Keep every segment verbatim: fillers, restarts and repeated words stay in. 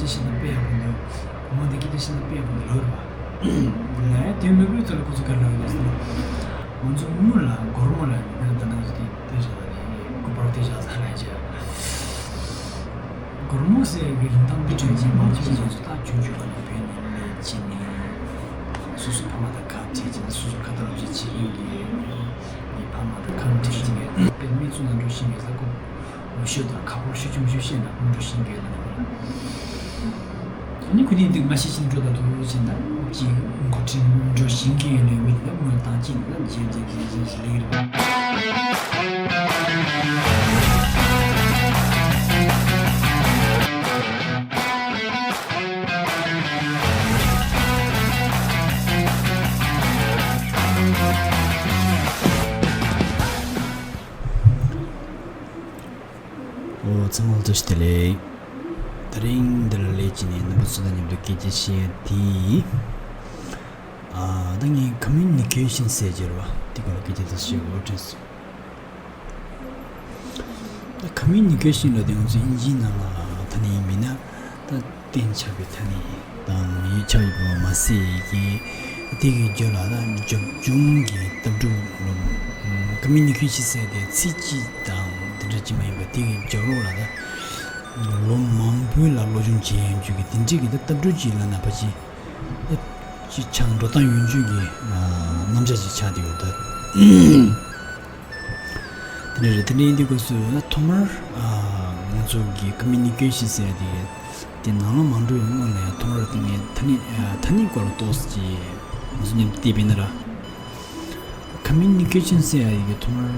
སྐད་ཆ་བཤད་ན་དཔེ་ཡག་པོ་འདུག་མོ་འདི་སྐད་ཆ་བཤད་ན་དཔེ་ཡག་པོ་འདུག་ལབ་རེད་པ། ང་ཡང་དེ་མི་དགོས་ཚོད་ལ་ཁོ་ཚོ་ག་རེ་ལབ་ཡོད་ཟེར་ན། ང་ཚོ་དངུལ་ལ་སྒོར་མོ་ལ་ཡང་ད་ནང་བཞིན་དེ་དཔེ་བཞག་ལ་དེ་སྐུ་པར་དེ་བཞག་ས་ལ་བྱས། སྒོར་མོ་ཟེར་བའི་རིན་ཐང་འདི་དྲན་རྗེས་མང་ཆེ་ཤོས་ཚོ་ད་ཆུང་ཆུང་ལ་ནས་བོད་ནས་སླེབས་ཕྱིན་ནས་སོ་སོ་ཕ་མ་དང་ཁ་བྲལ་བྱས་ནས་སོ་སོ་ཁ་ཐག་རིང་བྱས་བྱེད་ཀྱི་ཡོད་ཀྱི་ཡོད། ངའི་ཕ་མ་དང་ཁ་བྲལ་བྱས་ནས་དཔེ་མི་ཚོ་ན་འགྲོ་ཤེས་ཀྱི་ས་ཁོ་ངོ་ཤེས་དང་ཁ་པར་ཤུགས་ཆེན་པོ་ཞིག་བཤད་ན་ཁོང་འགྲོ་ཤེས་ཀྱི་ཡོད་ལ། ཨ་ནི་ཁོ་ནི་འདི་མ་ཤེས་ཤིང་འགྲོ་ད་དུ་བྱས་ན་ཅིག་འགོ་ཁྲིད་འགྲོ་ཤེས་ཀྱི་ཡོད་ལ་མི་དང་དངོས་དང་ཅི་ནི་ལ་རྗེས་རྗེས་རྗེས་རྗེས་ལེགས་རེད། ཨོ་ཚང་མ་ལ་བཀྲ་ཤིས་བདེ་ལེགས། དེ་རིང་འདི་ལ་སླེབས་ཀྱི་ནས་རྣམ་པ་ཚོ་དང་མཉམ་དུ་སྐད་ཆ་བཤད་དེ། ཨ་ད་ངས་ཁ་མིའུ་ནི་ཀེ་ཤིན་ཟེར་གྱི་རེད་བ། དེ་སྐོར་ལ་སྐད་ཆ་ད་བཤད་དགོས་དྲན་སོང་། ད་ཁ་མིའུ་ནི་ཀེ་ཤིན་ལ་དེ་ང་ཚོ་དབྱིན་ཇིའི་ནང་ལ་ད་ནི་མིན་ན་ད་གཏན་ཆགས་པའི་ཐ་སྙད་དང་ཡིག་ཆ་ཡོད་པ་མ་ཟད་ཀྱི་དེ་གི་རྒྱུད་ལ་ད་རྒྱབ་ལྗོངས་ཀྱི་ལྟ་གྲུབ་ལ་ཁ་མིའུ་ནི་ཀེ་ཤིན་ཟེར་དེ་ཚིག་གཅིག་དང་དེ་འདྲ་ཅིག་མ་ཡིན་པ་དེ་གི་རྒྱབ་ལོགས་ལ་ད་ལོ་མང་པོའི་ལ་སློབ་སྦྱོང་བྱས་ཡོང་རྒྱུ་གི་དེ་འདྲའི་གི་ད་ལྟ་གྲུབ་ཅིག་ལ་ན་ཕ་ཅི་ཅིག་ཆགས་འགྲོ་སྟངས་ཡོང་རྒྱུ་གི་རྣམ་གཞག་ཅིག་ཆགས་བསྡད་ཡོད་ད། དེ་ནས་རེད། དེ་ནས་འདི་སྐབས་སུ་ཐོག་མར་ང་ཚོ་གི་ཁ་མིའུ་ནི་ཀེ་ཤིན་ཟེར་ཡ་དེ་དེ་ནང་ལ་མ་འགྲོ་བའི་སྔོན་ལ་ཡང་ཐོག་མར་དེ་ངས་ཐ་སྙད་ཐ་སྙད་སྐོར་ལ་ཏོག་ཙམ་ཅིག་ང་ཚོ་མཉམ་དུ་བལྟས་པས་ན་ར། ཁ་མིའུ་ནི་ཀེ་ཤིན་ཟེར་ཡ་ཡི་གི་ཐོག་མར་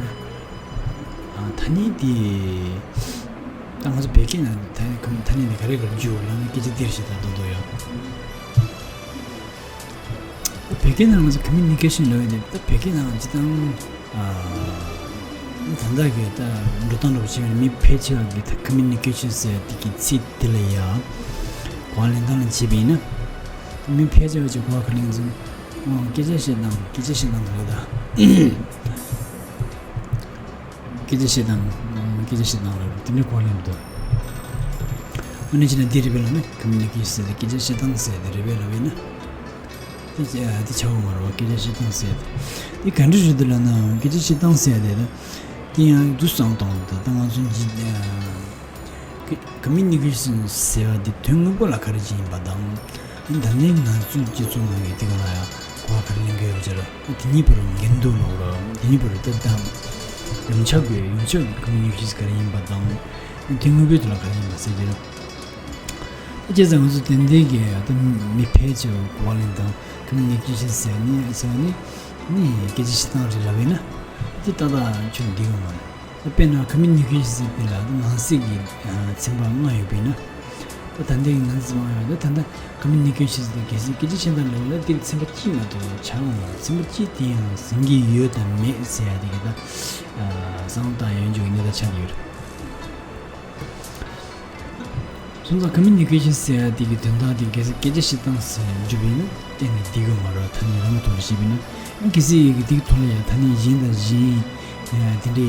ཨ་ཐ་སྙད་དེ་ད་ང་ཚོ་བོད་སྐད་ནང་ཐ་ཐ་སྙད་དེ་ག་རེ་ག་རེ་བརྗོད་ལབ་ན་སྐད་ཆ་འདིར་ཞེས་ད་དོ་དོ་ཡང་བོད་སྐད་ནང་ང་ཚོ་ཁ་མིའུ་ནི་ཀེ་ཤིན་ལབ་ཡ་དེ་ད་བོད་སྐད་ནང་སྤྱི་བཏང་ཨ་ད་ལྟ་གི་ད་འགྲོ་སྟངས་འདྲ་པོ་བྱས་པ་ནི་མི་ཕལ་ཆེ་བ་གི་ད་ཁ་མིའུ་ནི་ཀེ་ཤིན་ཟེར་ཡ་དེ་གི་ཚིག་དེ་ལ་ཡ་གོ་བ་ལེན་སྟངས་ལ་བྱས་པ་ཡིན་ན་མི་ཕལ་ཆེ་བ་ཅིག་གོ་བ་ག་ལེན་ཚུལ། ཨོ། སྐད་ཆ་བཤད་སྟངས། སྐད་ཆ་བཤད་སྟངས་ལ་ད། སྐད་ཆ་བཤད་སྟངས། ཨོ། སྐད་ཆ་བཤད་སྟངས་ལ་དེ་འདྲའི་གོ་ལེན་འདུག་ཨ་ནི་ཅི་ན་འདི་རེད་པས་ལབ་ན་ཁ་མིའུ་ནི་ཀེ་ཤིན་ཟེར་ཏེ་སྐད་ཆ་བཤད་སྟངས་ཟེར་ཏེ་རེད་པས་ལབ་ཡིན་ན། དེ་དེ་ཆགས་ཡོད་མ་རེད་བ། སྐད་ཆ་བཤད་སྟངས་ཟེར་ཏེ། དེ་ག་འདྲ་རེད་འདུག་ལབ་ན་སྐད་ཆ་བཤད་སྟངས་ཟེར་ཏེ་ད། དེ་ཡང་དུ་བསམ་བཏང་ད་ལྟ་ང་ཚོ་འཇི། ཁ་མིའུ་ནི་ཀེ་ཤིན་ཟེར་བ་འདི་དོན་དངོས་པོ་ལ་ག་རེ་ཅིག་ཡིན་པ་དང་། ད་ནི་ང་ཚོའི་སྤྱི་ཚོགས་ནང་གི་དེ་ག་ལ་ཡང་གོ་བ་ག་རེ་ལེན་གྱི་ཡོད་ཅེ་ལ། དེ་གཉིས་བར་འགལ་འདུ་ལོག་ར། དེ་གཉིས་བར་ད་ད་ཡོངས་ཁྱབ་ཀྱི་ཡོངས་ཁྱབ་ཀྱི་ཁ་མིའུ་ནི་ཀེ་ཤིན་ག་རེ་ཡིན་པ་དང་། དོན་དངོས་པོའི་ཐོག་ལ་ག་རེ་ཡིན་པ་ཟེར་གྱི་རེད། ད་བྱས་ཙང་ང་ཚོ་དེ་འདྲའི་གི་ད་མི་ཕལ་ཆེ་བ་གོ་བ་ལེན་སྟངས་ཁ་མིའུ་ནི་ཀེ་ཤིན་ཟེར་ནི་ཟེར་ནི་ནི་སྐད་ཆ་བཤད་སྟངས་རེད་ལབ་ཡིན་ན། དེ་ཏག་ཏག་ཁྱོད་འགྲིག་གི་མ་རེད། དཔེར་ན་ཁ་མིའུ་ནི་ཀེ་ཤིན་ཟེར་དེ་ལ་ནང་གསེས་ཀྱི་ཚན་པ་ལྔ་ཡོད་པས་ན། ད་ད་ལྟའི་ནང་གསེས་ལྔ་ཡོད་ད་ད་ལྟ་ཁ་མིའུ་ནི་ཀེ་ཤིན་ཟེར་དེ་གལ་སྲིད་སྐད་ཆ་བཤད་སྟངས་ལབ་ན་དེ་ཚན་པ་གཅིག་མ་གཏོགས་ཆགས་ཡོད་མ་རེད། ཚན་པ་གཅིག་དེ་ཡང་ཟིན་གྱི་ཡོད་དམ་མེད་ཟེར་ཡ་དེ་གི་ད་བསམ་བློ་བཏང་ཡོང་རྒྱུ་གི་གནས་སྟངས་ཆགས་ཀྱི་ཡོད་རེད། སོང་ཙང་ཁ་མིའུ་ནི་ཀེ་ཤིན་ཟེར་ཡ་དེ་གི་དོན་དག་དེ་གལ་སྲིད་སྐད་ཆ་བཤད་སྟངས་ཟེར་འཇུག་པ་ཡིན་ན་གཏན་ནས་འགྲིག་གི་མ་རེད། ད་ནི་རང་གི་ཐོག་ལ་བཤད་པ་ཡིན་ན་གལ་སྲིད་ཡི་གེ་དེ་གི་ཐོག་ལ་ཡང་ད་ནི་གཞན་དང་གཞན་དེ་འདྲའི་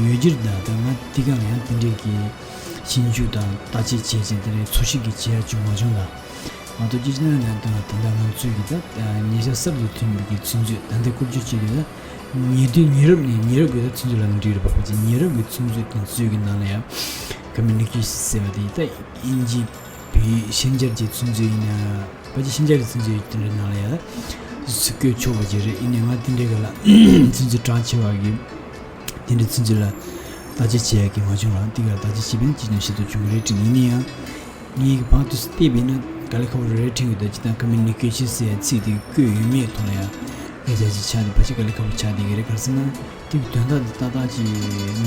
ཡོད་རྒྱུ་རེད། ད་ད་ང་དེ་ག་ལ་ཡང་དེ་འདྲའི་གི་ཞིབ་འཇུག་དང་བརྟག་དཔྱད་བྱས་ཅིང་དེ་འདྲའི་འཚོལ་ཞིབ་ཀྱི་བྱེད་ཡ་བྱུང་མ་བྱུང་ལ། མ་གཏོགས་སྤྱི་ཆིངས་ནང་ད་ད་ལྟ་ང་ཚོས་ཀྱི་ད་ཉེ་ཆར་གསར་དུ་ཐོན་པའི་གི་ཚིག་མཛོད་ད་ལྟའི་བཀོལ་སྤྱོད་བྱེད་དུས་ད་ཉེ་དུས་ཉེ་རབས་ནས་ཉེ་རབས་ཀྱི་ད་ཚིག་མཛོད་ལ་ནི་འགྲིག་རེད་པ། ཕལ་ཆེར་ཉེ་རབས་ཀྱི་ཚིག་མཛོད་དེ་ཚོའི་གི་ནང་ལ་ཡང་ཁ་མིའུ་ནི་ཀེ་ཤིན་ཟེར་བ་དེ་ད་དབྱིན་ཇི་བོད་ཤན་སྦྱར་གྱི་ཚིག་མཛོད་ཡིན་ན་ཕལ་ཆེར་ཤན་སྦྱར་གྱི་ཚིག་མཛོད་དེ་འདྲའི་ནང་ལ་ཡང་བཀོལ་ཆོག་པ་ཅིག་རེད། ཡིན་ནའི་ང་དེ་འདྲའི་ག་ལ་ཚིག་མཛོད་གྲགས་ཆེ་བ་གི་དེ་འདྲའི་ཚིག་མཛོད་ལ་བརྟག་དཔྱད་བྱེད་ཡ་གི་མ་བྱུང་ལ་དེ་ག་ལ་བརྟག་དཔྱད་བྱེད་པ་ཡིན་ན་ཅི་ནས་ཤེས་རྟོགས་བྱུང་གི་རེད་དྲན། ཡིན་ནའི་ཡང་། ངའི་བར་དུ་བལྟས་པས་ན་དཀའ་ལས་ཁག་པོ་རེ་རེ་འཕྲད་ཡོད། ད་སྤྱིར་བཏང་ཁ་མིའུ་ནི་ཀེ་ཤིན་ཟེར་ཡ་ཚིག་དེ་བཀོད་ཡོད་མེད་ཐོག་ལ་ཡང་སྐད་ཆ་ཞིག་ཆགས་ཏེ་ཕལ་ཆེར་དཀའ་ལས་ཁག་པོ་ཆགས་བསྡད་ཀྱི་རེད། ག་རེ་ཟེར་ན་དེ་གི་དོན་དག་དེ་ཏག་ཏག་ཅིག་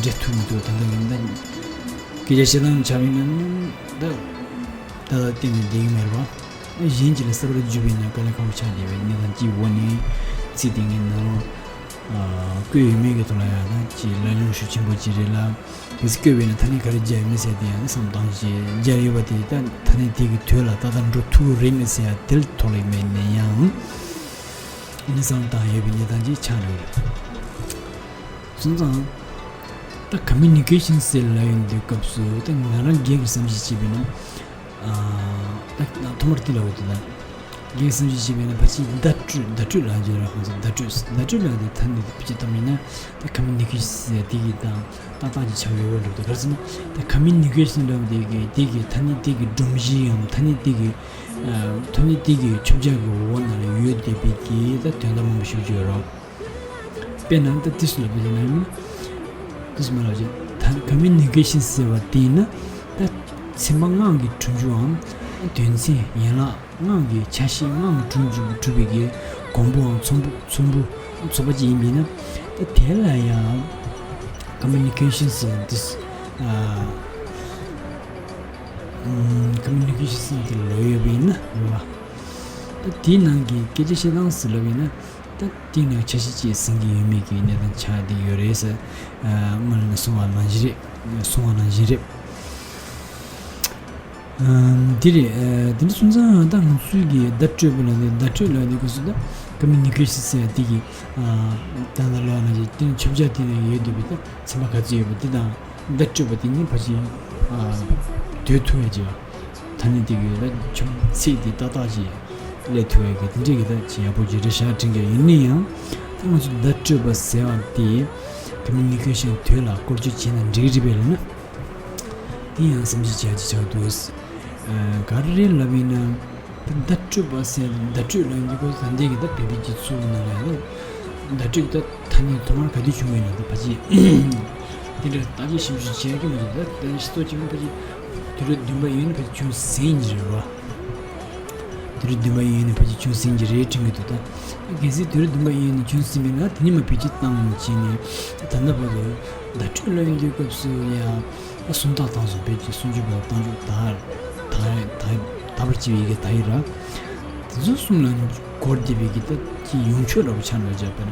འགྲེལ་ཐུབ་མི་འདུག་ད་ལྟ་ཡིན་ད་སྐད་ཆ་བཤད་སྟངས་ཆགས་པ་ཡིན་ན་ད་ད་ལྟ་གཏན་ནས་བསྡད་ཀྱི་མེད་རེད་པ། གཞན་གྱིས་ལ་གསར་པར་བརྗོད་པ་ཡིན་ན་དཀའ་ལས་ཁག་པོ་ཆགས་བསྡད་པའི་གནས་སྟངས་ཅིག་འོག་ནས་ཚིག་དེ་ངའི་ནང་ལ་བཀོད་ཡོད་མེད་ཀྱི་ཐོག་ལ་ཡང་ད་ཅིག་གླེང་སློང་ཤུགས་ཆེན་པོ་ཅིག་རེད་ལ། གལ་སྲིད་བཀོད་པས་ན་ཐ་སྙད་ག་རེ་སྦྱར་ཡོད་མེད་ཟེར་དེ་ཡང་བསམ་བཏང་ཞེས་སྦྱར་ཡོད་པ་དེ་ད་ཐ་སྙད་དེ་གི་དོན་ལ་ཏག་ཏག་འགྲོ་ཐུབ་ཀྱི་རེད་མེད་ཟེར་ཡ་དེ་ཐོག་ལ་མེད་ན་ཡང་ནི་བསམ་བཏང་ཡོད་པའི་གནས་སྟངས་ཅིག་ཆགས་འགྲོ་གི་རེད། སོང་ཙང་ད་ཁ་མིའུ་ནི་ཀེ་ཤིན་ཟེར་ལབ་ཡོང་དུས་སྐབས་སུ་ད་ང་རང་སྒེར་གྱི་བསམ་གཞིག་བྱས་པས་ན། ཨ་ད་ཐོག་མར་དེ་ལ་འོ་དེ་ད་རྒན་སེམས་ཤུགས་བྱས་པས་ན་ཕལ་ཆེར་བརྡ་སྤྲོད་བརྡ་སྤྲོད་ལ་འཇོག་ར། ཁོང་ཚོ་བརྡ་སྤྲོད་བརྡ་སྤྲོད་ལ་དེ་ཐ་སྙད་དེ་ཕལ་ཆེར་བཏང་མིན་ན་ད་ཁ་མི་ནི་ཁེ་ཤན་ཟེར་དེ་གི་དང་ཏག་ཏག་ཅིག་ཆགས་ཡོད་པ་འདུག་ད་ག་རེ་ཟེར་ན་ད་ཁ་མི་ནི་ཁེ་ཤན་འདྲ་བོ་དེ་གི་དེ་གི་ཐ་སྙད་དེ་གི་སྒྲོམ་གཞི་ཡང་ཐ་སྙད་དེ་གི་ཐ་སྙད་དེ་གི་ཁྱབ་རྒྱ་གི་འོག་ན་ཡོད་བསྡད་པའི་གི་ད་དོན་དག་མང་པོ་ཞིག་ཡོད་རོགས། དཔེར་ན་ད་ཏིས་ལ་བྱས་ན་ཏིས་མ་ལ་བྱས་ད་ཁ་མི་ནི་ཁེ་ཤན་ཟེར་བ་དེ་ཡིན་ན་ད་ཚན་པ་ལྔ་གི་གྲུབ་འབྲས་འམ་དོན་ཚན་ཡན་ལག་ལྔ་གི་ཆ་ཤས་ལྔ་གི་གྲུབ་འབྲས་གྲུབ་པའི་གི་གོང་བུའམ་ཚོམ་བུ་ཚོམ་བུ་ཚོགས་པ་ཅིག་ཡིན་པས་ན་ད་དེ་ལ་ཡང་ཁ་མི་ནི་ཁེ་ཤན་ཟེར་ཏིས་ཁ་མི་ནི་ཁེ་ཤན་ཟེར་དེ་ལོ་ཡོད་པས་ན་རེད་བ། ད་དེའི་ནང་གི་སྐད་ཆ་བཤད་སྟངས་ཟེར་ལབ་ཡིན་ན། ད་དེ་ནས་འཆར་གཞི་གཅིག་ཟིན་གྱི་ཡོད་མེད་ཀྱི་གནས་སྟངས་ཆགས་བསྡད་ཡོད་རེད་ཟེར། ཨ་སྔོན་ལ་གསུངས་པ་ནང་བཞིན་རེད། གསུངས་པ་ནང་བཞིན་རེད། ཨ་འདི་རེད། ཨ་དེ་འདྲ་སོང་ཙང་ད་ང་ཚོའི་གི་བརྡ་སྤྲོད་པ་ལ་ནི་བརྡ་སྤྲོད་ལ་ནི་གོ་སོང་ད་ཀ་མི་ནི་ཀེ་ཤན་ཟེར་ཡ་དེ་གི་ཨ་ད་ད་ལོ་ནང་བཞིན་དེ་ནི་ཁྱབ་རྒྱ་དེ་ནི་ཡོད་འདུག་པའི་ད་ཚན་པ་ག་ཚོད་ཡོད་པ་དེ་དང་། བརྡ་སྤྲོད་པ་དེ་ཉིད་ཕལ་ཆེར་ཨ་སྡོད་ཐུབ་ཡ་ཅིག་ཐ་སྙད་དེ་གི་ད་ཁྱབ་ཚད་དེ་ཏག་ཏག་ཅིག་སླེབས་ཐུབ་ཡ་གི་དེ་འདྲས་ཀྱི་ད་ཅིག་ཡག་པོ་ཅིག་རེད་ཤག་དྲན་གྱི་ཡིན་ན་ཡང་ད་ང་ཚོ་བརྡ་སྤྲོད་པ་ཟེར་བ་དེ་ཀ་མི་ནི་ཀེ་ཤན་དོན་ལ་བཀོལ་སྤྱོད་བྱས་ན་འགྲིག་གི་རེད་པས་ལབ་ན། དེ་ཡང་བསམ་གཞིག་བྱེད་ཡ་ཅིག་ཆགས་འདུག་ཨ་ག་རེ་རེད་ལབ་ཡིན་ན། བརྡ་སྤྲོད་པ་ཟེར་བརྡ་སྤྲོད་ལབ་ཡིན་དུས་ད་ལྟའི་གི་ད་བོད་པའི་སྤྱི་ཚོགས་ནང་ལ་ཡང་བརྡ་སྤྲོད་ཀྱི་ད་ཐ་སྙད་ཐོག་མར་ག་དུས་བྱུང་བ་ཡིན་ན་ད་ཕལ་ཆེར་དེ་འདྲ་བརྟག་དཔྱད་ཞིབ་འཇུག་བྱས་ཀྱི་མ་རེད། ད་ད་སྤྱི་ཚོགས་སྤྱི་ཡོངས་ཕལ་ཆེར་དུས་རབས་བདུན་པ་ཡིན་ན་ཕལ་ཆེར་བྱུང་ཟིན་གྱི་རེད་བ། དུས་རབས་བདུན་པ་ཡིན་ན་ཕལ་ཆེར་བྱུང་ཟིན་གྱི་རེད་དྲན་གྱི་འདུག་ད་གལ་སྲིད་དུས་རབས་བདུན་པ་ཡིན་ན་བྱུང་ཟིན་པ་ཡིན་ན་དེ་ཉིད་མ་བེད་སྤྱོད་བཏང་བྱས་ནས་ད་ལྟ་བར་དུ་བརྡ་སྤྲོད་ལབ་ཡོང་དུས་སྐབས་སུ་ཡང་། ད་སུམ་རྟགས་བཏང་སོང་བོད་ཀྱི་སུམ་ཅུ་པ་བཏང་ཆོག་ད་ད་ད་ད་བར་བྱེད་པའི་གི་ད་ཡི་ར། དེ་ཚོ་གསུམ་ལ་གོ་བདེ་བའི་གི་ད་ཀྱི་ཡོང་ཆོག་འདྲ་པོ་ཆགས་འགྲོ་བྱས་པ་ན།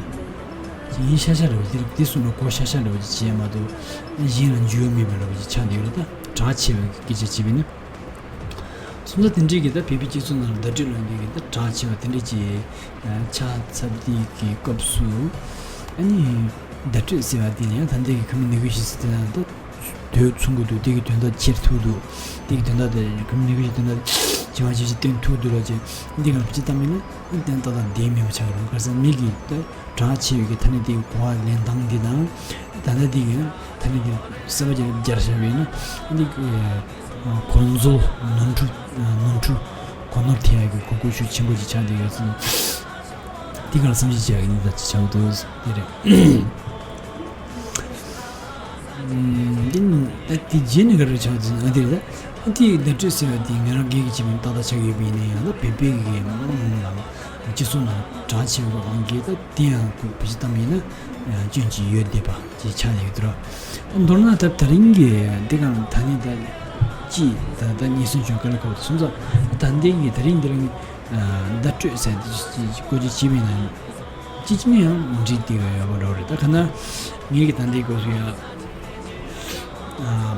ཀྱི་ཡིན་ཤ་ཤ་འདྲ་པོ་དེ་དེ་གསུམ་ལ་གོ་ཤ་ཤ་འདྲ་པོ་ཅིག་བྱས་མ་གཏོགས་གཞན་ལ་འཇུག་ཡ་མེད་པ་འདྲ་པོ་ཅིག་ཆགས་འདུག་ལ། ད་གྲགས་ཆེ་བའི་གི་སྐད་ཆ་བྱས་པས་ན། སོང་ཙང་དེ་འདྲའི་གི་ད་བོད་པའི་སྤྱི་ཚོགས་ནང་ལ་བརྡ་སྤྲོད་ལབ་མཁན་གི་ད་གྲགས་ཆེ་བ་དེ་འདྲའི་ཅིག་ཆགས་ཚར་དུས་ཀྱི་སྐབས་སུ་ཨ་ནི་བརྡ་སྤྲོད་ཟེར་བ་དེ་ནི་ད་ལྟའི་གི་ཁ་མི་ནི་ཀེ་ཤན་ཟེར་དེ་དང་ད་དོད་མཚུངས་ཀྱི་འདུག་དེ་གི་དོན་དག་ཁྱེར་ཐུབ་འདུག་དེ་གི་དོན་དག་དེ་ཁ་མི་ནི་ཀེ་ཤན་དོན་དག་ཇི་མ་ཇི་བཞིན་བསྟན་ཐུབ་འདུག་ལ་ཅེ་འདི་ག་ལ་ཅི་ལྟ་མིན་ན་བསྟན་ཏག་ཏག་བསྡད་མེད་པ་ཆགས་རུང་ག་ས་མི་གི་ད། གྲགས་ཆེ་བའི་གི་ཐ་སྙད་དེ་གོ་བ་ལེན་སྟངས་འདི་དང་། ད་ལྟ་འདི་གི་ཐ་སྙད་དེ་གསར་པ་ཅིག་སྦྱར་བཞག་པས་ན་འདི་གོ་འཛོལ་ནོར་འཁྲུལ་ནོར་འཁྲུལ་གོ་ནོར་ཐེབས་ཡ་གི་གོ་གོ་ཤུགས་ཆེན་པོ་ཅིག་ཆགས་བསྡད་ཡོད་ཚེ་འདི་གར་བསམ་གཞིག་བྱེད་ཡ་གི་གནས་སྟངས་ཅིག་ཆགས་འདུག་དེ་རེད། འདི་ནི་ད་དེ་རྗེས་ནས་ག་རེ་ཆགས་འདུག་ཨ་དེ་རེད། ད་དེ་བརྡ་སྤྲོད་ཟེར་བ་དེ་ང་རང་སྒེར་གྱི་ཆེད་དུ་ཏག་ཏག་ཆགས་ཡོད་པ་ཡིན་ན་ཡང་ད་བོད་པའི་གི་སྤྱི་ཚོགས་ནང་གྲགས་ཆེ་བའི་དབང་གིས་ད། དེ་ཡང་བེད་སྤྱོད་བཏང་ཡིན་ན་སྐྱོན་ཅིག་ཡོད་བསྡད་པ་ཅིག་ཆགས་ཡོད་དུ་ར། མདོར་ན་ད་ད་རིང་གི་འདི་གང་ད་ནི་ད་ཅི་ད་ད་ཉེས་སོན་བྱུང་དཀའ་ལས་ཁག་པོ་སོང་ཙང་ད་འདི་གི་ད་རིང་འདི་རིང་བརྡ་སྤྲོད་ཟེར་འདི་ཅིག་བཀོལ་སྤྱོད་བྱེད་པ་ཡིན་ན་ཅི་ཅི་ནས་ཡང་འགྲིག་བསྡད་ཡོད་པ་འདྲ་བོ་རེད། ད་ག་ན་ངེད་ཀྱི་ད་འདི་སྐོར་སུ་ཡང་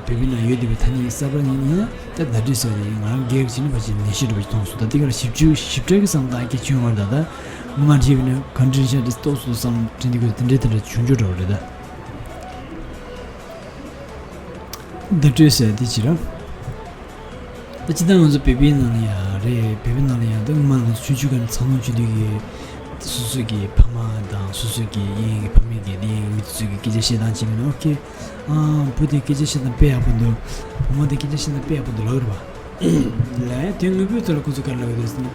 བོད་པའི་ནང་ཡོད་བསྡད་པའི་ཐ་སྙད་གསར་པ་ཡིན་ན་ད་བརྡ་སྤྲོད་ཟེར་ཏེ་ང་རང་སྒེར་གྱི་ནི་ཕལ་ཆེར་ནད་གཞི་འདྲ་བོ་ཞིག་མཐོང་སོང་། ད་འདི་གར་ཞིབ་འཇུག་ཞིབ་ཕྲ་གི་བསམ་སྟངས་སྐད་ཆ་ཡོང་བར་ད་ད། ངོ་མ་བྱས་པ་ནི་ག་འདྲ་ཤག་འདི་ཏོག་ཙམ་བསམ་དྲན་འདི་གོ་དེ་འདྲའི་དེ་འདྲ་བྱུང་རྒྱུ་འདྲ་བོ་རེད་ད། བརྡ་སྤྲོད་ཟེར་དེ་ཅི་རང་། ད་ཅི་ད་ང་ཚོ་བོད་པའི་ནང་ལ་ཡང་རེད། བོད་པའི་ནང་ལ་ཡང་ད་ངོ་མ་ང་ཚོ་ཆུང་ཆུང་སྒང་ནས་འཚར་ལོངས་བྱུང་དུས་ཀྱི་སོ་སོ་གི་ཕ་མ་དང་སོ་སོ་གི་གཡས་གཡོན་གྱི་ཕ་མེས་ཀྱི་གཡས་གཡོན་མི་དེ་ཚོ་གི་སྐད་ཆ་བཤད་སྟངས་བྱས་པ་ན་ཨོ་ཁེ། ཨ་བུ་དེ་སྐད་ཆ་བཤད་སྟངས་དཔེ་ཡག་པོ་འདུག་བུ་མོ་དེ་སྐད་ཆ་བཤད་སྟངས་དཔེ་ཡག་པོ་འདུག་ལབ་ཀྱི་རེད་པ། ལབ་ཡ་དེ་དངོས་པོའི་ཐོག་ལ་ཁོ་ཚོ་ག་རེ་ལབ་ཀྱི་འདུག་ཟེར་ན།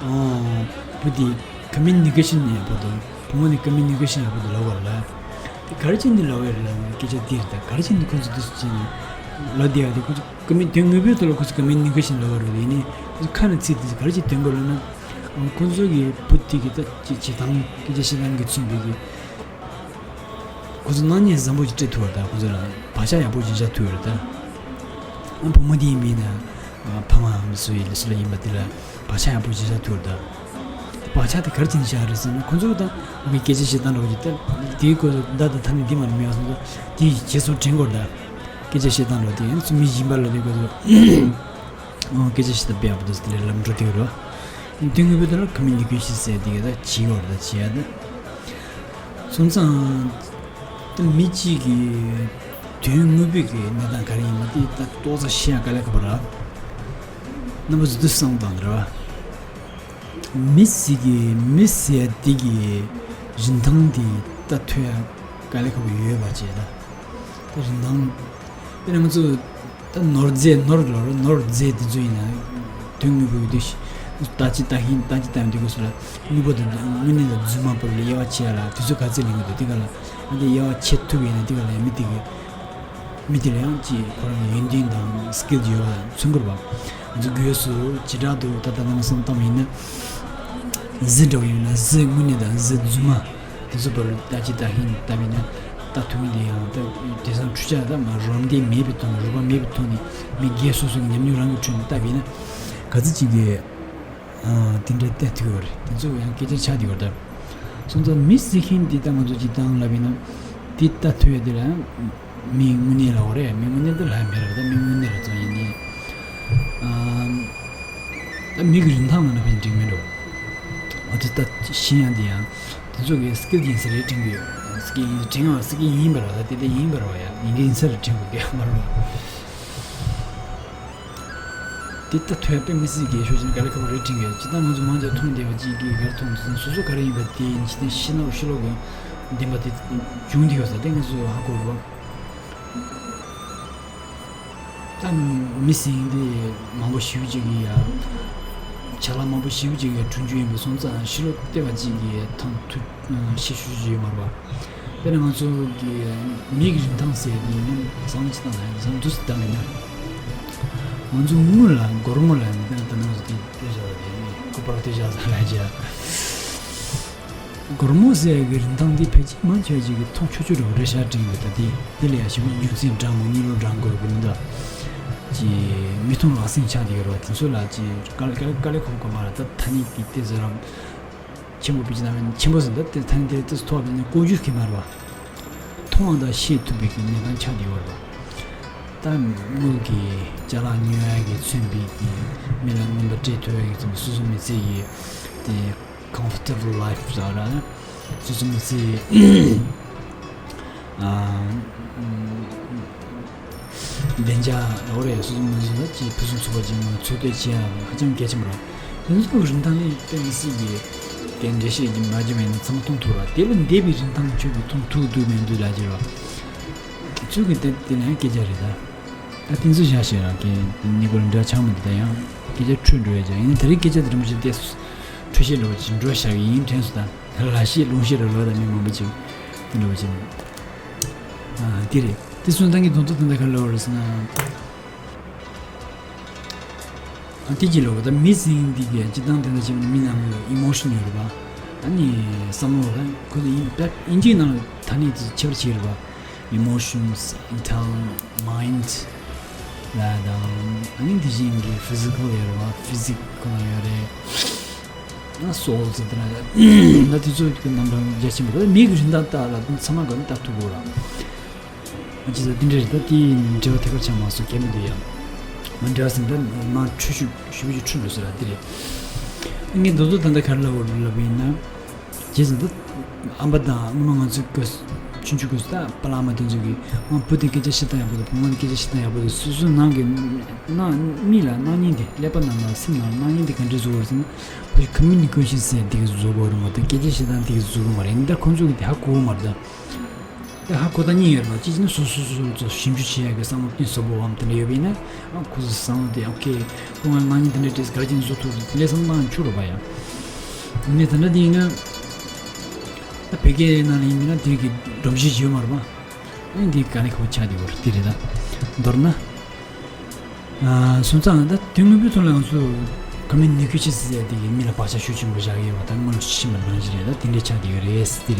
ཨ། བུ་དེ་ཀ་མི་ནི་ཀེ་ཤན་ཡག་པོ་འདུག་བུ་མོ་ནི་ཀ་མི་ནི་ཀེ་ཤན་ཡག་པོ་འདུག་ལབ་པ་ལ། དེ་ག་རེ་བྱས་ནས་ལབ་ཡོད་རེད་ལབ་ན་སྐད་ཆ་འདི་རེད་ད། ག་རེ་བྱས་ནས་ཁོ་ཚོ་འདི་ཚོ་བྱས་ནས་ལབ་བསྡད་ཡ་དེ་ཁོ་ཚོ་ཀ་མི་དོན་དངོས་པོའི་ཐོག་ལ་ཁོ་ཚོ་ཀ་མི་ནི་ཀེ་ཤན་ལབ་པ་རེད། ཡིན་ནའི་ཁོ་ཚོ་ཁ་ནས་ཚིག་དེ་ཚོ་ག་རེ་བྱས་འདོན་དགོས་ལབ་ན། ཁོ་ཚོ་གི་བུ་དེ་གི་ད་ཅི་བྱེད་སྟངས་སྐད་ཆ་བཤད་སྟངས་ཀྱིས་མཚོན་པའི་གི་ཁོ་ཚོ་སྣང་བརྙན་བཟང་པོ་ཞིག་སྤྲད་ཐུབ་པ་རེད་ད། ཁོ་ཚོ་ལ་བག་ཆགས་ཡག་པོ་ཞིག་བཞག་ཐུབ་པ་རེད་ད། ཨ་བུ་མོ་དེ་ཡིན་པས་ན་ཕ་མའམ་སུ་ཡིན་སུ་ལ་ཡིན་པ་དེ་ལ་བག་ཆགས་ཡག་པོ་ཞིག་བཞག་ཐུབ་པ་རེད་ད། བག་ཆགས་དེ་ག་རེ་བྱས་ནས་བཞག་རེད་ཟེར་ན་ཁོ་ཚོ་ད་ཨ་ཁུའི་སྐད་ཆ་བཤད་སྟངས་འདྲ་བོ་ཞིག་ད་དེའི་སྐོར་ལ་བརྡ་དང་ཐ་སྙད་དེ་མ་ནི་མེད་པ་སོང་ཙང་དེ་ཡི་རྗེས་སུ་དྲན་དགོས་རེད་ད། སྐད་ཆ་བཤད་སྟངས་འདྲ་བོ་དེ་ཡང་ཚུལ་མིན་ཡིན་པ་ལ་དེ་ཁོ་ཚོ། ཨོ་སྐད་ཆ་བཤད་སྟངས་དཔེ་ཡག་པོ་འདུག་ཟེར་དེ་ལས་ལམ་འགྲོ་དེ་རོ། དེ་དངོས་པོའི་ཐོག་ལ་ཀ་མི་ནི་ཀེ་ཤན་ཟེར་དེ་ག་ད་བྱེད་ཡོད་རེད་ད་བྱེད་ཡ་ད། སོང་ཙང་། ད་མི་གཅིག་གི་དོན་དངོས་པོའི་གི་གནས་སྟངས་ག་རེ་ཡིན་པ་དེ་ད་ཏོག་ཙམ་ཤེས་ཡ་དཀའ་ལས་ཁག་པོ་རེད། རྣམ་པ་ཚོ་འདི་བསམ་བཏང་རེད་བ། མི་ཟེར་གི་མི་ཟེར་འདི་གི་རིན་ཐང་འདི་ད་ཐོས་ཡ་དཀའ་ལས་ཁག་པོ་ཡོད་པ་བྱས་ད། ད་རིན་ཐང་དཔེར་ན་ང་ཚོ་ད་ནོར་རྫས་ནོར་ལོར་ནོར་རྫས་འདི་ཚོ་ཡིན་ན་དོན་དངོས་པོ་ཡོད་དུས་ལྟ་ཅི་ལྟ་ཧིན་ལྟ་ཅི་ལྟ་འདི་གོ་སོ་ལ་དངོས་པོ་དང་དངོས་གནས་དང་རྫུན་མ་བར་ལ་དབྱེ་བ་ཕྱེ་ཡ་ལ་དུས་ཚོད་ག་ཚད་ལེན་གི་འདུག་དེ་ག་ལ་ཨ་འདི་དབྱེ་བ་ཕྱེ་ཐུབ་ཡིན་ན་དེ་ག་ལ་ཡང་མི་དེ་གི་མི་དེ་ལ་ཡང་ཅིག་ཁོ་རང་གི་ཡོན་ཏན་དང་སི་ཀིལ་ཡོད་པ་མཚོན་དགོས་རེད་པ། ང་ཚོ་སྒོས་སུ་བྱེ་བྲག་ཏུ་ད་ལྟ་ནང་བསམ་བཏང་བ་ཡིན་ན། གཟི་འདྲ་བོ་ཡིན་ན་གཟི་དངོས་གནས་དང་གཟི་རྫུན་མ་དེ་ཚོ་བར་ལྟ་ཅི་ལྟ་ཧིན་ལྟ་བས་ན་ལྟ་ཐུབ་མིན་དེ་ཡང་ད་དེང་སང་འཕྲུལ་ཆས་ད་མ་རོལ་འདེབས་མེད་པའི་ཐོག་ནས་རོལ་པ་མེད་པའི་ཐོག་ནས་མི་སྒེར་སོ་སོ་གི་ཉམས་མྱོང་རང་གི་ཁྲོད་ནས་ལྟ་བས་ན་ག་ཚོད་ཅིག་གི་དེ་འདྲའི་ལྟ་ཐུབ་ཡོད་རེད། དེ་ཚོ་ཡང་སྐད་ཆ་ཆགས་བསྡད་ཡོད་རེད་ད། སོང་ཙང་མི་ཟེར་མཁན་འདི་ད་ང་ཚོ་སྤྱིར་བཏང་ལབ་ཡིན་ན་འདི་ལྟ་ཐུབ་ཡ་འདི་ལ་མི་དངོས་གནས་ལ་འོ་རེད། མི་དངོས་གནས་འདི་ལ་མི་རེད་ད། མི་དངོས་གནས་ལ་ཙང་ཡིན་ནི། ཨམ། ད་མི་གི་རིན་ཐང་ལ་ན་ཕན་འགྲིག་མེད་འགྲོ། འོ་དེ་ལྟ་ཤེས་ཡ་འདི་ཡང་དེ་ཚོ་གི་སི་ཀིལ་ཡིན་ས་རེད་དྲན་གི་ཡོད། སི་ཀིལ་ཡིན་དྲན་ཡང་སི་ཀིལ་ཡིན་པ་ར་ད་དེ་དེ་ཡིན་པ་ར་བ་ཡ་ཡིན་གི་ཡིན་ས་རེད་དྲན་དགོས་གི་མ་རེད་བ། དེ་ལྟ་ཐོས་པའི་མི་སྲིད་ཀྱི་ཤོད་ཅིག་ག་ལ་ཁ་བ་རེ་དྲིང་གི་ཇི་ལྟར་ང་ཚོ་མང་ཆེ་མཐོང་བསྡད་པ་ཅིག་གིས་གར་མཐོང་དུས་སོ་སོ་ག་རེ་ཡིན་པ་དེ་ཡིན་ཅི་ནས་ཤི་ནོར་ཤི་ལོག་གི་བདེན་པ་དེ་བྱུང་བསྡད་ཡོད་ས་དེ་ང་ཚོས་ཧ་གོ་རུ་བ། ད་མི་སྲིད་དེ་མང་པོ་ཞིག་ཅིག་གིས་ཡ་ཆ་ལག་མང་པོ་ཞིག་ཅིག་གིས་གྲོན་རྒྱུ་ཡིན་པ་སོང་ཙང་ཤི་ལོག་བལྟས་པ་ཅིག་གིས་ཐང་ཐུ་ཤི་ཤུ་ཞུ་ཡོད་མ་རེད་བ། དཔེར་ན་ང་ཚོ་གི་མིག་རིན་ཐང་ཟེར་དེ་ཡིན་ན་བཟང་ཅི་ལྟ་ན་བཟང་དུས་སུ་བཏང་མེད་ན། ང་ཚོ་དངུལ་ལ་སྒོར་མོ་ལ་ནི་དཔེར་ན་ད་ནང་བཞིན་དེ་ལྟ་བཞག་དེ་ཁོ་པར་ལྟ་བཞག་ས་ལ་བྱ། སྒོར་མོ་ཟེར་གི་རིན་ཐང་འདི་ཕལ་ཆེར་མང་ཆེ་ཅིག་གི་མཐོང་ཆོག་ཆོག་རེད་རེད་ཤག་དྲན་གི་ད་དེ་དེ་ལ་ཡ་ཞིབ་རྒྱུ་མཚན་འདྲ་མོ་གཉིས་ལོ་འདྲ་དགོས་གི་མི་འདུག་ཅི་མི་མཐོང་ལག་ཟིན་ཆགས་དེ་གི་རོ་དེ་ཚོ་ལ་ཅི་དཀའ་ལས་དཀའ་ལས་དཀའ་ལས་ཁོ་ཁོ་མ་ལ་ད་ཐ་སྙད་ཀྱི་ཏེ་ཟེར་རམ། ཆེན་པོ་པི་ཅི་ན་མེན་ཆེན་པོ་ཟིན་ད་དེ་ཐང་དེ་དེ་ཐོག་ནས་བཀོལ་རྒྱུ་གི་མ་རེད་བ། མཐོང་བ་དང་ཤེས་ཐུབ་པའི་གི་གནས་སྟངས་ཆགས་ཀྱི་ཡོད་རེད་བ། ད་དངུལ་གྱི་ཅ་ལག་ཉོ་ཡ་གི་མཚོན་པའི་གི་མི་ལ་རྔན་པ་སྤྲད་ཐུབ་ཡ་གི་ཚོམས་སོ་སོ་མི་ཚེ་ཡི་དེ་comfortable life་ཟེར་བ་ར་སོ་སོ་མི་ཚེ་ཡི་ཨ། བདེ་འཇགས་ལོ་རེ་སོ་སོ་མ་ཟིན་ལ་ཅིག་ཕུན་སུམ་ཚོགས་པ་ཅིག་ངང་འཚོལ་སྡོད་བྱེད་ཡ་ཧ་ཅང་གལ་ཆེན་པོ་རེད། དེ་ཚོ་རིན་ཐང་ནི་དཔེ་མི་སྲིད་ཀྱི་དེ་འགྲེལ་བཤད་ཀྱི་མ་བྱས་མེད་ན་ཚང་མ་མཐོང་ཐུབ་ར་དེ་ལས་འདས་པའི་རིན་ཐང་ཁྱོད་ཀྱིས་མཐོང་ཐུབ་འདུག་མི་འདུག་ལ་ཅེར་བ། དེ་ཚོ་གི་དེ་དེ་ལ་ཡང་སྐད་ཆ་རེད་ད། ད་དེ་ཚོ་བཞག་བཤད་ར་གི་ནི་གོ་འདྲ་ཆགས་མི་འདུག་ད་ཡང་སྐད་ཆ་འཕྲོས་འགྲོ་ཡ་ཅང་ཡིན་ན་དེ་རིང་སྐད་ཆ་དེ་རིན་པོ་ཆེ་དེ་འཕྲོས་བཤད་འགྲོ་བ་ཅིག་འགྲོ་བཞག་གི་ཡིན་དྲན་སོང་ད་ལ་ཤེས་ལུང་ཤེས་ར་ལོ་ད་མི་མང་པོ་ཅིག་དེ་འགྲོ་བ་ཅིག་ཨ་དེ་རེད། དེ་སོང་ཙང་གི་དོན་དུ་དེ་འདྲ་ག་ལ་བར་སོང་ན། ཨ་དེ་གྱི་ལོག་ད་མི་ཟེར་མཁན་འདི་གི་སྤྱིར་བཏང་དེ་འདྲ་བྱས་པ་ནི་མི་ནང་གི་emotion་ཡོད་རེད་པ། ཨ་ནི་བསམ་བློ་ལ་ཁོ་ཚོ་ཡིན་ད་ཨིན་ཇིའི་ནང་ལ་ཐ་སྙད་དེ་ཁྱད་པར་ཆེ་རེད་པ། Emotions, intel, mind་ལ་དང་ཨ་ནི་དེ་བཞིན་གྱི་physical་ཡོད་རེད་པ། physique་ཁོ་ན་ཡོད་རེད། ཨ་soul་ཟེར་དེ་ན་ད་དེ་ཚོ་གི་རྣམ་གྲངས་རྒྱ་ཆེན་པོ་རེད། མི་གི་རིན་ཐང་ལྟ་ལ་ཚང་མ་ག་ནི་ལྟ་ཐུབ་དགོས་ར། ཅི་ཟེར་འདི་འདྲ་རེད་ད། དེའི་འབྲེལ་བ་ཐད་ཀར་ཆགས་མ་སོང་གལ་མི་འདུག་ཡ། མ་འབྲེལ་བ་ཟིན་ད་མ་འཕྲོད་ཤུགས་ཞུ་བ་ཞིག་འཕྲོད་འགྲོ་ཟེར་ར་འདི་རེད། ངས་མདོ་མདོ་ད་ལྟ་ག་རེ་ལབ་དགོས་ལབ་ཡིན་ན། ཅི་ཟེར་ད། ཨམ་པ་དང་སྔོན་མ་ང་ཚོའི་སྐབས་ཆུང་ཆུང་སྐབས་སུ་ད་པ་ལགས་མ་དེ་ཚོ་གིས་ཨང་བུ་དེ་སྐད་ཆ་བཤད་སྟངས་ཡག་པོ་འདུག་བུ་མོ་དེ་སྐད་ཆ་བཤད་སྟངས་ཡག་པོ་འདུག་སོ་སོའི་ནང་གི་ནང་མི་ལ་སྣང་བརྙན་དེ་ཀླད་པ་ནང་ལ་སེམས་ནང་ལ་སྣང་བརྙན་དེ་ག་འདྲས་བཟོ་དགོས་རེད་ཟེར་ན། ཕ་གི་communication་ཟེར་དེ་གི་བཟོ་དགོས་རེད་མ་གཏོགས་སྐད་ཆ་བཤད་སྟངས་དེ་གི་བཟོ་དགོས་མ་རེད། ཡིན་ད་ཁོང་ཚོ་གིས་དེ་ཧ་གོ་བ་མ་རེད་ད། ད་ཧ་གོ་ད་གཉིས་ཡོད་རེད་པ། གཅིག་ནི་སོ་སོ་སོ་སོ་ཞིབ་འཇུག་བྱེད་ཡག་གི་བསམ་བློ་གཏིང་ཟབ་པོ་བའམ་དེ་འདྲ་ཡོད་པ་ཡིན་ན། ཨ་ཁོ་ཚོའི་བསམ་བློ་དེ་ཨོ་ཁེ་ཁོ་ང་སྣང་བརྙན་དེ་འདྲ་བྲིས་ག་རེ་བྱས་ནས་བཟོ་ཐུབ་རེད། དེ་ལས་བསམ་བློ་བཏང་ཆོག་རེད་པ་ཡ། ཡིན་ནའི་དེ་འདྲ་དེ་ཡིན་ན། ད་བོད་སྐད་ནང་ལ་ཡིན་མིན་ན་དེ་གི་སྒྲོམ་གཞི་ཡོད་མ་རེད་པ། ཨ་ནི་དེ་ག་ནས་ཁོ་ཆགས་བསྡད་ཡོད་རེད་དེ་རེད་ད། མདོར་ན། ཨ་སོང་ཙང་ད་དོན་དངོས་པོའི་ཐོག་ལ་ང་ཚོ་communication་ཟེར་ཡ་དེ་གི་མི་ལ་བག་ཆགས་ཤུགས་ཆེན་པོ་བཞག་ཡོད་པ་ད་སྔོན་ལ་ཤི་མ་ནང་བཞིན་རེད་ད། དེ་འདྲ་ཆགས་བསྡད་ཡོད་རེད་ཟེར་དེ་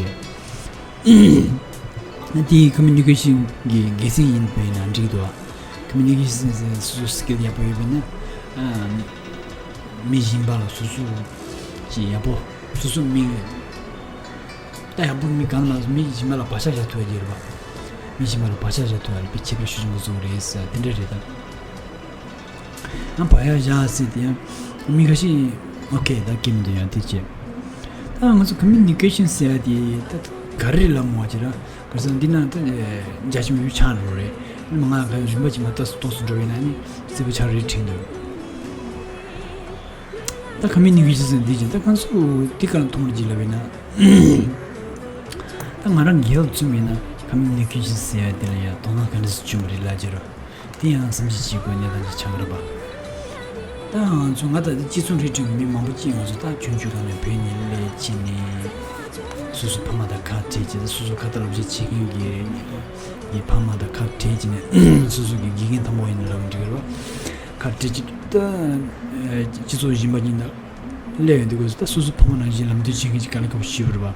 རེད། དེའི་communication་གི་དགེ་མཚན་ཡིན་པས་ན་འགྲིག་འདུག communication་ཟེར་སོ་སོ་skill་ཡག་པོ་ཡོད་པས་ན། ཨ་མི་གཞན་པ་ལ་སོ་སོ་ཅིག་ཡག་པོ་སོ་སོ་མི་ད་ཡག་པོ་མི་གང་ལ་མི་གཞན་པ་ལ་བག་ཆགས་བཞག་ཐུབ་ཡ་ཅིག་རེད་པ། མི་གཞན་པ་ལ་བག་ཆགས་བཞག་ཐུབ་ཡ་ལ་དཔེ་ཁྱད་པར་ཤུགས་ཆེན་པོ་བཟོ་གི་རེད་ཟེར་དེ་འདྲ་རེད་ད། ཨ་བག་ཡ་བཞག་ཟེར་དེ་ཡང་མི་ཁ་ཤས་ཨོ་ཁེ་ད་སྐྱེ་མི་འདུག་ཡང་དེ་བྱས། ད་ང་ཚོ་communication་ཟེར་ཡ་དེ་ད་ག་རེ་ལབ་མོ་བ་ཅིག་ར། ག་ས་འདི་ན་ད་འཇའ་ཆེན་པོ་ཆགས་འགྲོ་རེད། མི་མང་ང་རིམ་པ་ཅིག་མ་ཏོག་ཙམ་ཏོག་ཙམ་འགྲོ་བས་ན་ནི་རྩེ་པོ་ཆགས་རེད་དྲན་འདུག་ད་ཁ་མི་ནི་གི་ཅི་ཟེར་འདི་ཅི་ད་ཁ་སུ་དེ་ག་ལ་མཐོང་རེ་ཅི་ལབ་ཡིན་ན། ད་ང་རང་སྒེར་ལ་བཙུན་མིན་ན་ཁ་མི་ནི་གི་ཅི་ཟེར་ཡ་དེ་ལ་ཡ་དོ་སྣང་ག་འདྲ་སེ་བྱུང་བ་རེད་ལ་ཅི་རོ། དེ་ཡང་བསམ་གཞིག་བྱེད་དགོས་གནས་སྟངས་ཅིག་ཆགས་ཀྱི་རེད་པ། ད་ང་ཚོ་ང་ད་ལྟ་སྤྱི་ཚོགས་འབྲེལ་མཐུད་མི་མང་པོ་ཅིག་ང་ཚོ་ད་ཆུང་ཆུང་སྒང་ནས་བོད་ནས་སླེབས་ཕྱིན་ནས་སོ་སོ་ཕ་མ་དང་ཁ་བྲལ་བྱས་ད་སོ་སོ་ཁ་ཏ་སློབ་ཆེན་བྱེད་མཁན་གྱི་གི་ཕ་མ་དང་ཁ་བྲལ་བྱས་ནས་སོ་སོ་གི་དགེ་རྒན་དང་པོ་ཡིན་ན་ལབ་འགྲིག་གི་རེད་པ། ཁ་བྲལ་བྱས་ད་སྤྱི་ཚོགས་གཞན་པ་ཉིད་ན་སླེབས་ཡོང་དུས་སྐབས་སུ་ད་སོ་སོ་ཕ་མ་ནང་བཞིན་ལམ་སྟོན་བྱེད་མཁན་ཅིག་དཀའ་ལས་ཁག་པོ་ཞིག་རེད་པ།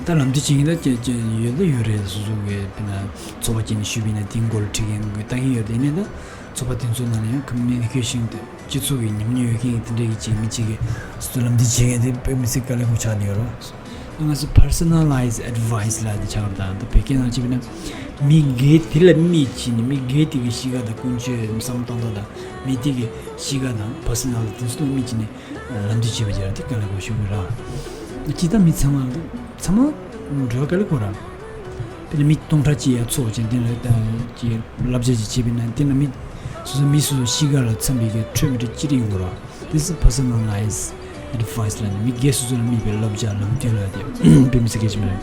ད་ལམ་སྟོན་བྱེད་མཁན་ད་ཅི་ཅི་ཡོད་ད་ཡོད་རེད། སོ་སོ་གི་དཔེར་ན་ཚོགས་པ་ཅིག་ནས་ཞུས་པ་ཡིན་ན་དེའི་མགོ་ལ་ཁྲིད་མཁན་གི་ལྟ་མཁན་ཡོད་རེད། ཡིན་ནའི་ད་ཚོགས་པ་དེ་ཚོ་ནང་ལ་ཡང་ཁ་མི་ནི་ཁེ་ཤིན་དེ་སྤྱི་ཚོགས་ཀྱི་ཉམས་མྱོང་ཡོད་མཁན་གྱི་དེ་འདྲའི་གི་ཅིག་མི་གཅིག་གིས་སོ་སོ་ལམ་སྟོན་བྱེད་མཁན་དེ་དཔེ་མི་སྲིད་དཀའ་ལས་ཁག་པོ་ཆགས་བསྡད་ཡོད་རེད། ང་ཚོ་personalized advice་ལབ་དེ་ཆགས་པ་དང་ད་བོད་སྐད་ནང་བྱས་པ་ན་མི་སྒེར་དེ་ལ་དམིགས་བྱས་ནས་མི་སྒེར་དེ་གི་གཤིས་ཀ་དང་ཀུན་སྤྱོད་བསམ་བློ་གཏོང་སྟངས་དང་མི་དེ་གི་གཤིས་ཀ་དང་personality་དེ་ཚོ་ལ་དམིགས་བྱས་ནས་ལམ་སྟོན་བྱེད་པ་བྱས་ར་དེ་དཀའ་ལས་ཁག་པོ་ཞིག་རེད། སྤྱིར་བཏང་མི་ཚང་མ་ཚང་མ་འགྲོ་དཀའ་ལས་ཁག་པོ་ར། དཔེར་ན་མི་སྟོང་ཕྲག་གཅིག་ཡར་ཚོགས་བྱས་དེ་ལ་ཅིག་བསླབ་བྱ་ཅིག་བྱས་པ་ཡིན་ན་དེ་ལ་མི་སོ་སོ་མི་སོ་སོ་གཤིས་ཀ་ལ་འཚམ་པའི་གི་འཕྲོད་མི་འཕྲོད་ཅི་རིགས་ཡོང་གི་རེད། This is personalized advice་ལབ་ནས་མི་སྒེར་སོ་སོ་ལ་དམིགས་པའི་བསླབ་བྱ་ལམ་སྟོན་ལབ་དེ་དཔེ་མི་སྲིད་གལ་ཆེན་པོ་རེད།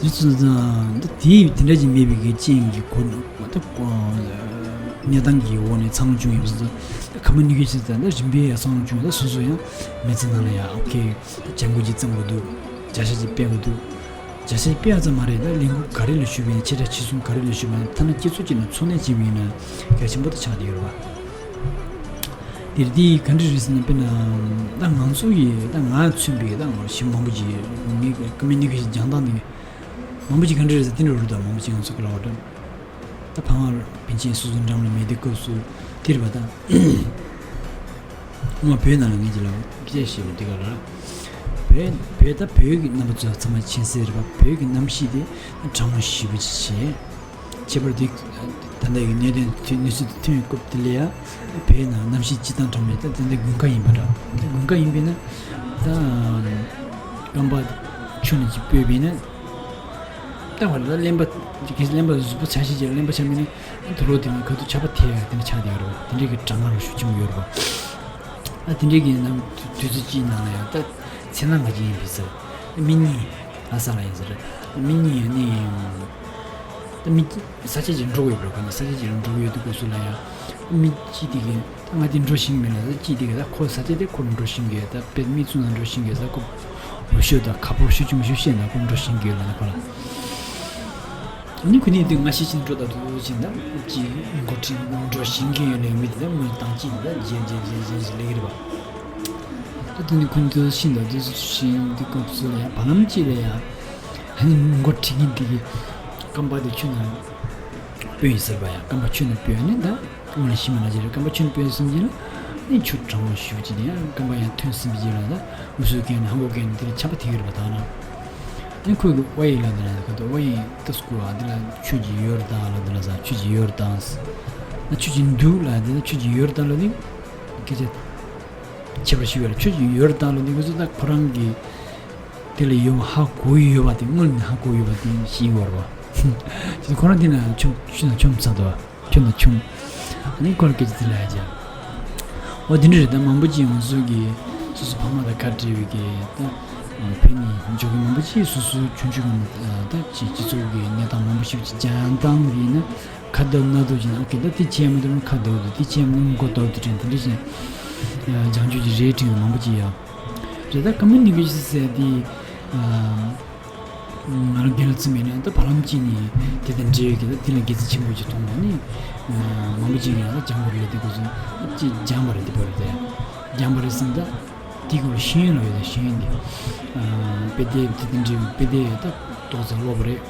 དེ་ཚོ་ད་དེ་དེ་འདྲ་ཅིག་མེད་པའི་གི་རྐྱེན་གྱིས་གོ་ད་གནས་སྟངས་ཀྱི་འོག་ནས་ཚང་མ་བྱུང་ཡོད་པ་སོ་སོ་ཁ་མི་ནི་གི་ཅིག་ད་རིམ་པས་ཡར་ཚང་མ་བྱུང་ད་སོ་སོ་ཡང་མི་ཚེ་ནང་ལ་ཡང་ཨོ་ཁེ། ད་སྦྱང་དགོས་ཅིག་བརྩམ་དགོས་འདུག་བྱ་བཞག་ཅིག་སྤེལ་དགོས་འདུག་བྱ་བཞག་སྤེལ་ཡ་ཙམ་མ་རེད། ད་ལས་འགུལ་ག་རེ་ལ་ཞུགས་པ་ཡིན་ཆེ་ཕྲ་ཆེ་ཆུང་ག་རེ་ལ་ཞུགས་པ་ཡིན་ཐ་ན་སྤྱི་ཚོགས་ཅིག་ནང་འཚོ་གནས་བྱེད་པ་ཡིན་ན་གལ་ཆེན་པོ་ད་ཆགས་བསྡད་ཡོད་རེད་པ། དེར་དེ་ག་འདྲ་རེད་ཟེར་ན་དཔེར་ན་ད་ང་ཚོ་ཡི་ད་ང་མཚོན་པའི་ད་ང་ཞིག་མང་པོ་ཅིག་ངའི་ཀ་མི་ནི་ཀེ་ཤན་སྦྱང་སྟངས་དེ་མང་པོ་ཅིག་ག་འདྲ་རེད་ཟེར་དེ་འདྲ་རེད། ད་མང་པོ་ཅིག་ང་ཚོ་གི་ལ་བ་ད་ད་ཕ་མ་ཕན་ཆད་སོ་སོ་འགྲམ་ལ་མེད་དུས་སྐབས་སུ་དེ་རེད་པ་ད། སྔོན་མ་བོད་ནང་ལ་ངེད་ཀྱི་ལ་སྐད་ཆ་བཤད་པ་འདི་ག་ལ། བོད་བོད་ད་བོད་ཀྱི་རྣམ་པ་ཚོ་ཚང་མ་མཁྱེན་གསལ་རེད་པ། བོད་ཀྱི་གནམ་གཤིས་དེ་གྲང་མོ་ཞེ་པོ་ཅིག་བྱས། ཁྱད་པར་དུ་ད་ལྟ་གི་གནད་དོན་དེ་གནས་ཚུལ་དེ་ཐོན་ཡོད་སྐབས་དེ་ལ་ཡ་བོད་ནང་གནམ་གཤིས་སྤྱིར་བཏང་གྲང་མོ་ད་ད་ལྟ་དགུན་ཁ་ཡིན་པ་འདྲ། ད་དགུན་ཁ་ཡིན་པས་ན་ད་རྐང་པ་ཆུ་ནང་ཅིག་སྤོས་པས་ན། ལྟ་བ་ལ་གླེན་པ་གི་གླེན་པ་གཟུགས་པོ་ཆ་ཤས་ཀྱི་གླེན་པ་ཆགས་མིན་ན་དུག་ལོག་དེ་ནི་ཁ་ཐུག་ཆར་པ་ཐེ་ཡ་དེ་འདྲ་ཆགས་དེ་ཡོད་རེད་པ། དེ་འདྲའི་གི་གྲང་ངར་ཤུགས་ཆེན་པོ་ཡོད་རེད་པ། ཨ་དེ་འདྲའི་གི་ནམ་དུས་ཚོད་གཅིག་ནང་ལ་ཡང་ད་མཚན་ལ་ང་ཅི་ཡིན་པའི་ཟེར་མི་གཉིས་ཨ་ས་ལ་ཡིན་ཟེར་མི་གཉིས་ཡང་ནི་ད་མི་ས་ཆ་ཅིག་འགྲོ་གི་ཡོད་པ་རེད་པ། ནི་ས་ཆ་ཅིག་འགྲོ་གི་ཡོད་དུས་སྐབས་སུ་ལ་ཡང་མི་གཅིག་དེ་གི་ད་ང་དེ་འགྲོ་ཤེས་ཀྱི་མེད་ལ་ད་ཅི་དེ་ག་ད་ཁོ་ས་ཆ་དེ་ཁོ་འགྲོ་ཤེས་ཀྱི་ད་དཔེ་མི་ཚུ་ན་འགྲོ་ཤེས་ཀྱི་ས་ཁོ་འུ་ཤོད་ད་ཁ་ཕོར་ཤུ་ཅུང་ཤུ་ཤེས་ན་ཁོ་འགྲོ་ཤེས་ཀྱི་ལ་ན་ཁོ་ལ་ནི་ཁོ་ནི་དེ་ང་ཤེས་ཅིན་འགྲོ་ད་དུ་ཅིན་ད་ཅི་འགོ་ཁྲིད་འགྲོ་ཤེས་ཀྱི་ཡོད་ལེ་མི་དེ་ད་མི་བཏང་ཅི་ད་རྗེ་རྗེ་རྗེ་རྗེ་རྗེ་ལེ་གི་རེད་པ། ད་དེ་ནི་ཁོ་ནི་དུ་ཤིན་ད་དུ་ཤིན་དུ་ཀོ་སུ་ལ་ཡ་བ་ལམ་ཅི་ལ་ཡ་ཧ་ནི་འགོ་ཁྲིད་ཀྱི་དེ་གི་རྐང་པ་དེ་ཆུ་ན་སྤོས་ཡིན་ཟེར་བ་ཡ་རྐང་པ་ཆུ་ནས་སྤོས་ནས་ད་སྔོན་ལ་ཤི་མ་ན་ཅི་རེད། རྐང་པ་ཆུ་ནས་སྤོས་ཟིན་གྱི་ལ་ནི་ཆུ་གྲང་བ་ཞུ་ཅི་ནས་ཡ་རྐང་པ་ཡང་ཐོན་ཟིན་གྱི་ལ་ད་འུ་སུ་གན་ཧང་གོ་གན་དེ་ལ་ཆམ་པ་ཐིག་ཡོད་པ་ད་ན་ནི་ཁོས་གི་ཝ་ཡི་ལ་དེ་ལ་ཁ་ཏོ་ཝ་ཡི་ཏི་སྐུ་ཨ་དེ་ལ་ཆུ་ཅི་ཡོད་ར་ད་ལ་དེ་ལ་ཟ་ཆུ་ཅི་ཡོད་ར་ད་ན་ཆུ་ཅི་འདུག་ལ་དེ་ལ་ཆུ་ཅི་ཡོད་ར་ད་ལ་ནི་སྐད་ཆ་ཁྱད་པར་ཞིག་ཡོད་ར་ཆུ་ཅི་ཡོད་ར་ད་ལ་ནི་གི་སུ་ད་ཁོ་རང་གི་དེ་ལ་ཡོད་ཧ་གོ་ཡི་ཡོད་པ་དེ་སྔོན་ནས་ཧ་གོ་ཡོད་པ་དེ་ཤེས་ཡོད་རེད་པ། ཁོ་རང་དེ་ན་ཆུ་ཆུ་ན་ཆུ་མ་ཚ་དོ་ཆུ་ན་ཆུ་ཨ་ནི་ཁོ་རང་སྐད་ཆ་དེ་ལ་ཡ་ཅག་འོ་དེ་འདྲ་རེད། ད་མང་པོ་ཅིག་ང་ཚོ་གི་སོ་སོ་ཕ་མ་དང་ཁ་བྲལ་བའི་གི་ད་བོད་ནས་འབྱོར་གི་མང་པོ་ཅིག་སོ་སོའི་ཆུང་ཆུང་གི་ད་ཅིག་སྤྱི་ཚོགས་ཀྱི་གནས་སྟངས་མང་པོ་ཞིག་ཅིག་སྦྱང་སྟངས་ཡིན་ན་ཁ་བརྡབ་སྣ་བརྡབ་བྱས་ན་ཨོ་ཁེ་ད་དེ་བྱས་མ་ཐུབ་ན་ཁ་བརྡབ་འདུག་དེ་བྱས་མ་ཐུབ་ན་མགོ་བརྡབ་འདུག་དྲན་དེ་འདྲ་བྱས་སྦྱང་རྒྱུ་ཅིག་རེད་དྲན་མང་པོ་ཅིག་ཡོད། རེད། ད་ཀ་མི་ནི་ཀེ་ཤན་ཟེར་དེ། ང་རང་རྒན་ལ་བརྩི་མེད་ན་ད་བར་ལམ་གཅིག་ནས་དེ་དང་འབྲེལ་ཡོད་ཀྱི་ད་དེ་ལ་དགེ་མཚན་ཆེན་པོ་ཅིག་མཐོང་བ་ནི། མང་པོ་ཅིག་ཡང་ད་སྦྱང་དགོས་རེད་དེ་དགོས་སོང་ཅིག་སྦྱངས་པ་རེད་དེ་བར་དེ། སྦྱངས་པ་རེད་ཟིན་ད། དེ་གོ་ཤེས་ཡོན་ལ་ཡོད་ད་ཤེས་ཡོན་དེ། དཔེ་དེབ་དེ་དང་འབྲེལ་བའི་དཔེ་དེབ་ད་ཏོག་ཙམ་ཀློག་པ་རེད།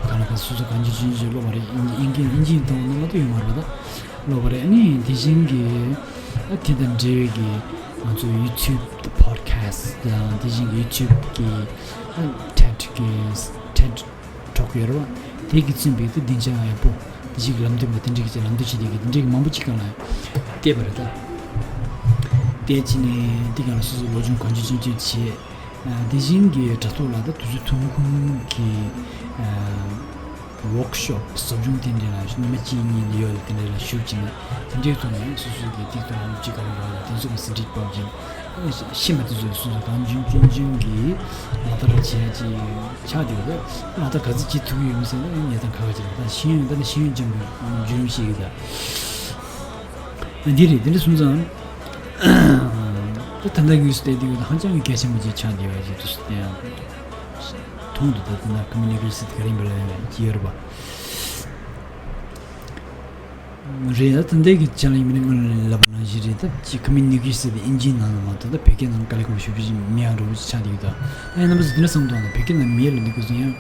གང་ལ་གང་སོ་སོ་གང་ཅི་ཅི་ཅི་ཀློག་པ་རེད། ཨིན་ཇི་ཨིན་ཇི་ཨིན་ཇི་ཡིན་དང་ནང་ལ་ད་ཡོད་མ་རེད་ད། ཀློག་པ་རེད། ཨ་ནི་དེ་བཞིན་གྱི་ཨ་དེ་དང་འབྲེལ་བའི་གི་ང་ཚོ་YouTube་དང་podcast་དང་དེ་བཞིན་གྱི་YouTube་གི་ཨ་TED་གི་TED་Talk་ཡོད་རེད་བ། དེ་གི་མཚོན་པའི་དེ་སྡིངས་ཆ་ཡག་པོ་དེ་བཞིན་གྱི་ལམ་སྟོན་པ་དེ་འདྲ་གི་ལམ་སྟོན་བྱེད་དེ་གི་དེ་འདྲ་གི་མང་པོ་ཅིག་སྒང་ལ་བལྟས་པ་རེད་ད། བལྟས་ཕྱིན་ནས་དེ་སྒང་ལ་སོ་སོ་སློབ་སྦྱོང་གང་ཅི་ཅི་ཅི་བྱས། དེ་བཞིན་གྱི་དྲ་ཐོག་ལ་ད་དུས་ཚོད་ཐུང་ཐུང་གི་workshop་ཟབ་སྦྱོང་དེ་འདྲ་ལ་ཉི་མ་གཅིག་གཉིས་ལ་ཡོད་དེ་འདྲ་ལ་ཞུགས་ཕྱིན་ནས་ དེ་འདྲའི་ཐོག་ནས་སོ་སོ་གི་ཏིག་ཏོག་ལ་སློབ་ཁྲིད་ག་རེ་ཡོད་ལ་དེ་ཚོ་ལ་ཟིན་བྲིས་པར་གྱིས་ཤེས་མ་དེ་ཚོ་སོ་སོ་གང་འཇོན་སྐྱོན་འཇོན་གྱིས་ལག་བསྟར་བྱེད་ཡ་ཅིག་ཆགས་བསྡད་ཡོད་རེད། ལག་བསྟར་ག་ཚོད་བྱེད་ཐུབ་ཀྱི་ཡོད་མེད་ཟེར་ན་ཡང་ཉེ་ཐང་ཁག་ཁག་ཅིག་རེད། ད་ཤེས་ཡོན་ད་ནི་ཤེས་ཡོན་ཅན་པའི་བརྒྱུད་རིམ་ཞིག་ཡིན་ད། འདི་རེད། དེ་འདྲ་སོང་ཙང་ད་ད་ལྟ་དངོས་སུ་བལྟས་དུས་ད་ཧ་ཅང་གི་གལ་ཆེན་པོ་ཅིག་ཆགས་བསྡད་ཡོད་ཅེས་དུས་སུ་བལྟས་ཡང་མཐོང་འདུག་ད་དེ་ན་ཀོ་མུ་ནི་ཀེ་ཤན་ག་རེ་ཡིན་པ་ལ་ཡང་ཅི་ཡོད་རེད་པ། རེད། ད་ལྟའི་གི་ཆ་ལ་ཡིན་མིན་ང་ལ་ལབ་པ་ནང་བཞིན་རེད། ད་ཅི་ཀོ་མུ་ནི་ཀེ་ཤན་དེ་ཨིན་ཇིའི་ནང་ལ་མ་གཏོགས་ད་བོད་སྐད་ནང་དཀའ་ལས་ཁག་པོ་ཞེ་པོ་ཅིག་མེད་ཡག་འདྲ་བོ་ཅིག་ཆགས་བསྡད་ཡོད་ད། ད་ཡིན་ནའི་ད་འདི་འདྲ་བསམ་བློ་བཏང་ན་བོད་སྐད་ནང་མེད་ལབ་དུས་སྐབས་སུ་ཡང་